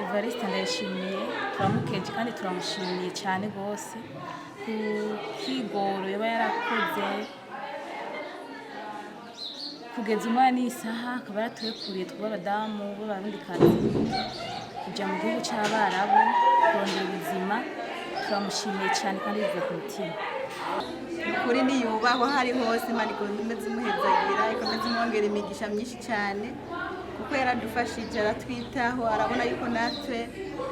Evariste Ndayishimiye turamukeje kandi turamushimiye cyane rwose ku kigoro yaba yarakoze kugeza umwana n'isaha, akaba yaraturekuriye twebwe abadamu b'Abarundikazi kujya mu gihugu cy'Abarabu kurondera ubuzima. Turamushimiye cyane kandi bivuye ku mutima. Ukuri niyubahwa aho ari hose. Imana ikomeze imuhezagira, ikomeze imwongera imigisha myinshi cyane, kuko yaradufashije, aratwitaho, arabona yuko natwe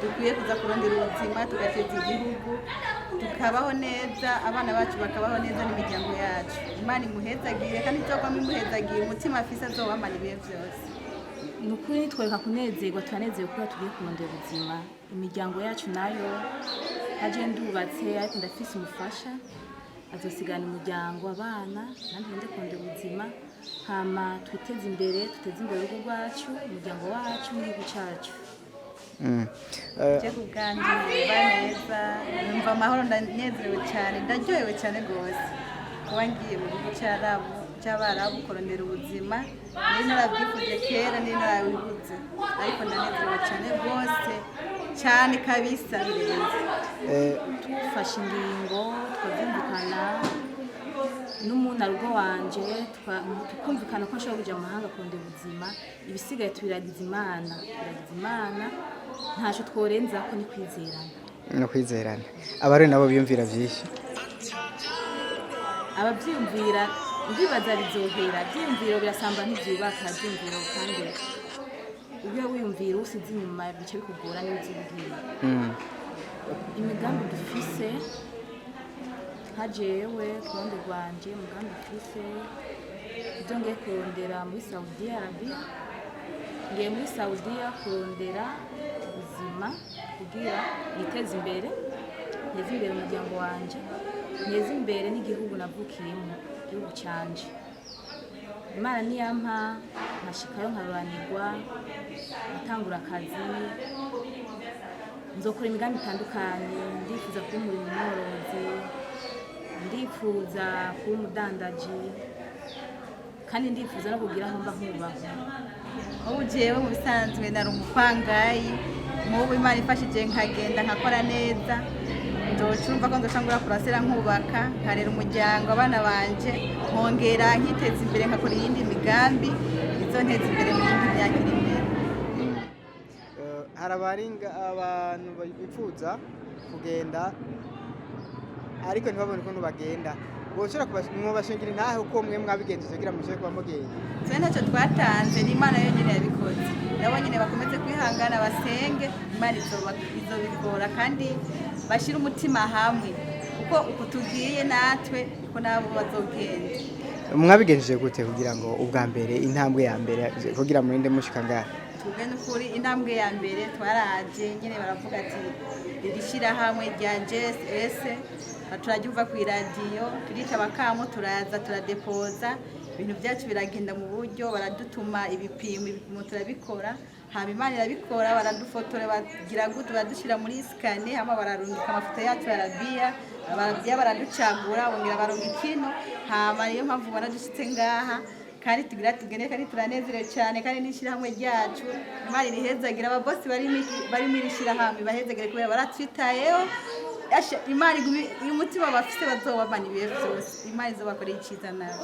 dukwiye kuza kurondera ubuzima, tugateza igihugu, tukabaho neza, abana bacu bakabaho neza n'imiryango yacu. Imana imuhezagire kandi izogwama imuhezagira, umutima afise azowamana ibihe byose. Ni ukuri nitwereka kunezerwa, turanezerewe kuba tugiye kurondera ubuzima. Imiryango yacu nayo haje, ndubatse ariko ndafise umufasha azosigana umuryango, abana, nanjye ngende kurondera ubuzima, hama twiteze imbere, tuteze imbere urugo rwacu, umuryango wacu n'igihugu cyacu. Je ku bwanjye numva neza, numva amahoro, ndanezerewe cyane, ndaryohewe cyane rwose kuba ngiye mu gihugu cy'Abarabu kurondera ubuzima. Nari narabyifuje kera, nari narabibuze, ariko ndanezerewe cyane rwose, cyane kabisa, birenze. Tufashe ingingo, tukabyumvikana n'umunarugo wanje, tukumvikana ko nshobora kuja mu mahanga kurondera ubuzima. Ibisigaye tubiragiza Imana, tubiragiza Imana, ntacyo tworenzako, ni kwizerana. No kwizerana. Abarundi nabo biyumvira vyinshi. Abavyiyumvira ndibaza bizohera. Ivyiyumviro birasamba, ntivyubaka ivyiyumviro, kandi ubwo wiyumvira usize inyuma bice bikugora n'ibyo ugiye. Imigambi dufise, nka jewe ku ruhande rwanje, umugambi mfise, ibyo ngiye kurondera muri Saudi Arabia, ngiye muri Saudiya kurondera ubuzima kugira niteze imbere, nteze imbere umuryango wanje, nteze imbere n'igihugu navukiyemo, igihugu canje. Imana niyampa nkashikayo, nkaruranirwa, ngatangura akazi, nzokora imigambi itandukanye. Ndifuza kuba umurimo umworozi, ndifuza kuba umudandaji, kandi ndifuza no kugira aho mba nkubahwa. Ubu jewe mu bisanzwe nari umupangayi. Mubu Imana ifashije nkagenda nkakora neza, nzoca urumva ko nzoca ngura parcelle, nkubaka, nkarera umuryango, abana banje, nkongera nkiteza imbere, nkakora iyindi migambi izonteza imbere mu yindi myaka iri imbere. Hari abaringa abantu bifuza kugenda ariko ntibabone ukuntu bagenda. Boshobora mwobashingira intahe uko mwe mwabigenjeje kugira mushobore kuba mugenda? Twe ntacyo twatanze, ni Imana yonyine yabikoze. Nabo nyine bakomeze kwihangana, basenge, Imana izobikora, kandi bashyire umutima hamwe, kuko uku tugiye natwe niko nabo bazogenda. Mwabigenjeje gute kugira ngo ubwa mbere, intambwe ya mbere, kugira murinde mushika ngaha? Twebwe n'ukuri intambwe ya mbere twaraje nyine, baravuga ati iri shyirahamwe rya JSS, turaryumva ku iradiyo, turica abakamu, turaza turadepoza, ibintu byacu biragenda mu buryo, baradutuma ibipimo, ibipimo turabikora, hama Imana irabikora, baradufotora, bagira gute, baradushyira muri scan, hama bararungika amafoto yacu Arabiya, Abarabiya baraducagura, bongera barunga ikino, hama niyo mpamvu ubona dushitse ngaha kandi tugira tugende, kandi turanezerewe cyane, kandi n'ishyirahamwe ryacu Imana irihezagira. Ababosi bari muri iri shyirahamwe bahezagire kubera baratwitayeho. Asha, Imana igume umutima bafise bazobamana ibihe byose, Imana izobakorera icyiza nawe.